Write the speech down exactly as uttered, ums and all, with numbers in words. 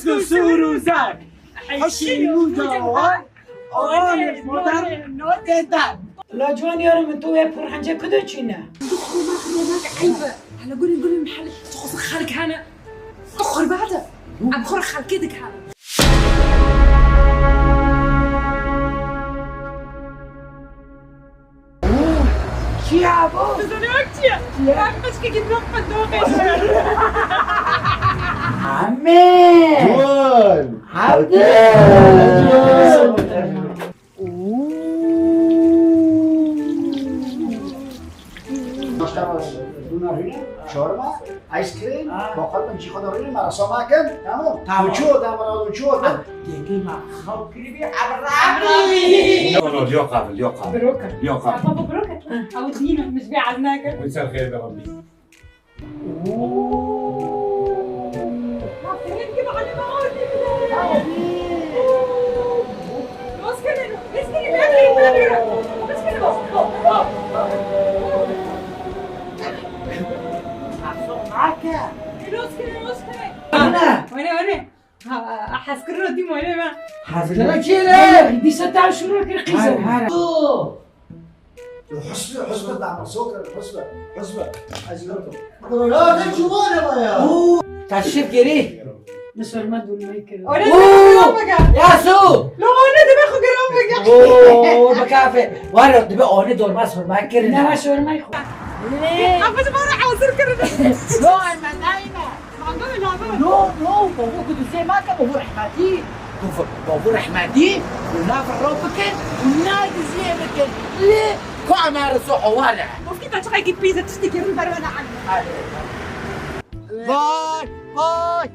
Sor û zar. Hişî û dawar. Oranê modern. La ciwan yarim, tu wê pir hence ku de çîne? Tu xwe xirabak eyb e. Hele gulên gulên mihel, tu xwe xelk hene. Tu xirbat e. Em xwe xelkê dikene. Kî ya bo? Tu zanî ev çi ye? Ev qeçkekî dinox qendoxê. Amê! Ciwan! Hewdin! Şorma, ice cream, boqer min jî xwe de rûnê me resama kin, tamam? Tamam. Uçuyor da, bana uçuyor da. Yengê me xew kirî bî, Ebrahîm. Yok, yok, yok, abi, yok, abi. Broker. Yok, abi. Baba, broker. Ew dîn, min ji vê ez nakim. Wî ser xêr be, Rabbî. Ana! Wene, wene. Ha, hezkirina dî moyne me. Hezkirina kê le? Dîsa te şûro kir qîza. Her, her. Husbe, husbe dama, sokra, husbe, husbe. Ez yokum. Ya ne cumane ma ya? Te şif gerî. Nisor me dûrmey kir. Öyle Oo! Deme baka. Ya su! Lo öyle deme xo gero baka. Oo, bakafe. Var ya, dibe öyle dorma sorma kirin. Ne var sorma xo. Kapıcı bana hazır kırdı. Lo, elma daima. No, no, bavû ku dizê ma ke bavû rehmetî. Bavû, bavû rehmetî û nav ro bikin û na diziyê bikin. Lê ku emare so hawar e. Mufti ta çiqekî pîze tiştekî rin berwene anî. Vay, vay.